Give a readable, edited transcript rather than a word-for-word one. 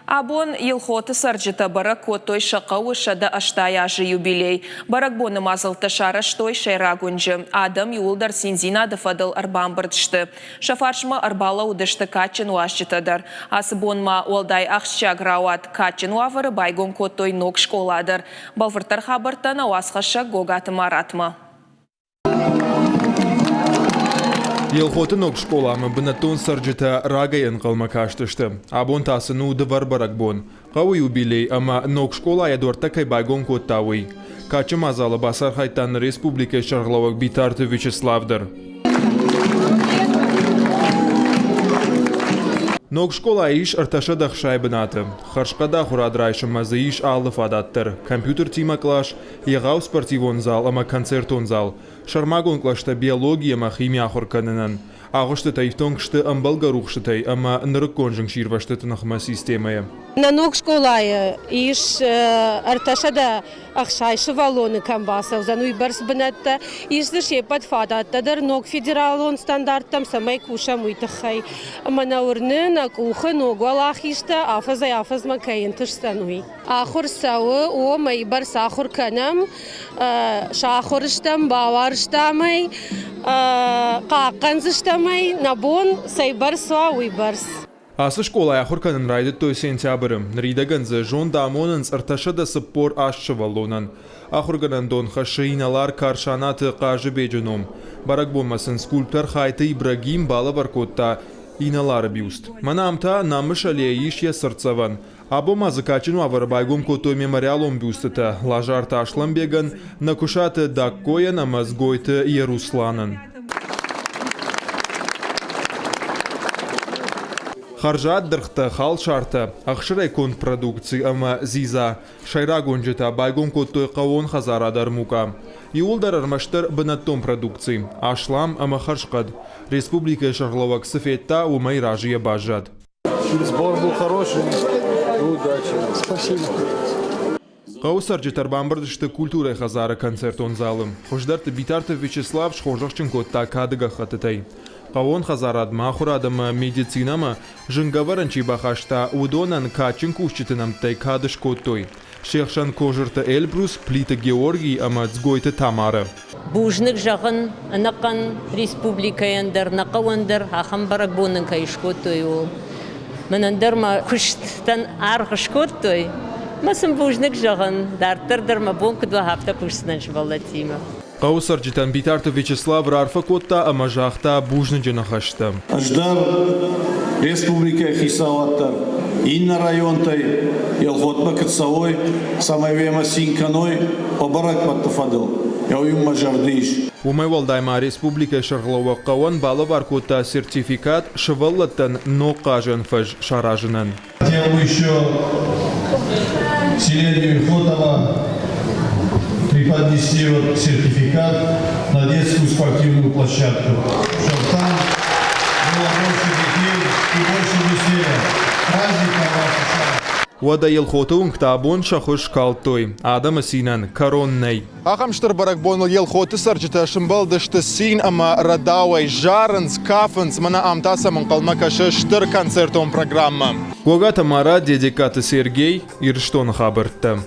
Абон Елхоты цӕрджытӕ бӕрӕг кодтой сӕ хъӕуы 180 азы юбилей. Бӕрӕгбоны мадзӕлттӕ сарӕзтой сӕйраг уынджы. Адӕм иууылдӕр циндзинады фӕдыл ӕрбамбырд сты. Сӕ фарсмӕ ӕрбалӕууыдысты кадджын уазджытӕ дӕр. Ацы бон ма уӕлдай ахсджиаг рауад. Кадджын уавӕры байгом кодтой ног скъола дӕр. Бӕлвырддӕр хабӕрттӕ нӕ уацхӕссӕг Гогаты Маратмӕ. Елхоты ног скъоламӕ бынӕттон цӕрджытӕ рагӕй ӕнхъӕлмӕ кастысты. Абон та сын у дывӕр бӕрӕгбон. Хъӕуы юбилей ӕмӕ ног скъола йӕ дуӕрттӕ кӕй байгом кодта, уый. Кадджын мадзалы бацархайдта нӕ республикӕйы сӕргълӕууӕг Битарты Вячеслав дӕр. Ног скъолайы ис 360 бынаты. Хӕрзхъӕд ахуырад райсынмӕ дзы ис алы фадат дӕр. Компьютертимӕ кълас, егъау спортивон зал ӕмӕ концертон зал, сӕрмагонд кълӕстӕ биологи ӕмӕ хими ахуыр кӕнынӕн. Агъуыстытӕ ифтонг сты ӕмбӕлгӕ рухсытӕй ӕмӕ нырыккон зынгсирвӕзтыты ныхмӕ системӕйӕ. Нӕ ног скъолайы ис 360 сывӕллоны кӕм бацӕудзӕн, уыйбӕрц бынӕттӕ. Ис дзы се ппӕт фадӕттӕ дӕр ног федералон стандарттӕм, цӕмӕй кусӕм, уый тыххӕй. Ӕмӕ нӕ уырны, нӕ къухы ног уӕлахизтӕ афӕдзӕй-афӕдзмӕ кӕй ӕнтысдзӕн, уый. Ахуыр цӕуы, о, мӕйбӕрц ахуыр кӕнӕм, сахуыр стӕм, бауарзтам ӕй, хъахъхъӕндзыстӕм ӕй, нӕ бон цӕйбӕрц уа, уыйбӕрц. Ацы скъолайы ахуыр кӕнын райдыдтой сентябры. Ныридӕгӕн дзы зонд амонынц 348 сывӕллонӕн. Ахуыргӕнӕндон хӕссы инӕлар Карсанаты Хъазыбеджы ном. Бӕрӕгбонмӕ сын скульптор Хайты Ибрагим балӕвар кодта инӕлары бюст. Мӕнӕ ам та Намысы аллейы ис йӕ цыртдзӕвӕн. Абон ма дзы кадджын уавӕры байгом кодтой мемориалон бюстытӕ Лазарты Аслӕнбегӕн, Нӕкуысаты Даккойӕн ӕмӕ Дзгойты Ерусланӕн. Хӕрзад дыргътӕ, халсартӕ, ӕхсырӕй конд продукци ӕмӕ дзидза сӕйраг уынджытӕ байгом кодтой хъӕууон хӕдзарады армукъа. Иууылдӕр ӕрмӕстдӕр бынӕттон продукци, аслам ӕмӕ хӕрзхъӕд. Республикӕйы сӕргълӕууӕг цы федта, уымӕй разыйӕ баззад. Сбор был хороший. Удачи. Спасибо. Хъӕуы цӕрджытӕ ӕрбамбырд сты культурӕйы хӕдзары концертон залы. Хуыздӕрты Битарты Вячеслав схорзӕхджын кодта кады гӕххӕттытӕй. Хъӕууон хӕдзарадмӕ, ахуырад ӕмӕ медицинӕмӕ зынгӕвӕрӕн чи бахаста, уыдонӕн кадджын кусджыты нӕмттӕй кад скодтой. Се хсӕн Козырты Эльбрус, Плиты Георгий ӕмӕ Дзгойты Тамарӕ. Бузныг зӕгъын ӕнӕхъӕн республикӕйӕн дӕр, нӕ хъӕуӕн дӕр ахӕм бӕрӕгбон нын кӕй скодтой, ууыл. Мӕнӕн дӕр мӕ куыстӕн аргъ скодтой. Мӕ сын бузныг зӕгъын, дарддӕр дӕр мӕ бон куыд уа, афтӕ кусдзынӕн сывӕллӕттимӕ. Хъӕуы цӕрджытӕн Битарты Вячеслав раарфӕ кодта ӕмӕ загъта бузныджы ныхӕстӕ. Ӕз дӕр, республикӕйы хицауад дӕр, иннӕ районтӕй Елхотмӕ куы цӕуой, цӕмӕй уемӕ цин кӕной фӕбӕрӕгбӕтты фӕдыл, уый мӕ зӕрды ис. Уымӕй уӕлдай ма республикӕйы сӕргълӕууӕг хъӕуӕн балӕвар кодта сертификат сывӕллӕттӕн ног хъазӕн фӕз саразынӕн. Хотел бы еще селению Елхотова преподнести вот сертификат на детскую спортивную площадку, чтобы там было больше детей и больше веселья. Праздником вас! Уӕдӕ Елхоты уынгтӕ абон сӕ хуыз скалдтой. Адӕмы цинӕн кӕрон нӕй. Ахӕм стыр бӕрӕгбоныл Елхоты цӕрджытӕ сымбӕлдысты цин ӕмӕ рӕдауӕй, зарынц, кафынц, мӕнӕ ам та сӕм ӕнхъӕлмӕ кӕсы стыр концертон программӕ. Гогаты Марат, Дедегкаты Сергей, Ирыстоны хабӕрттӕ.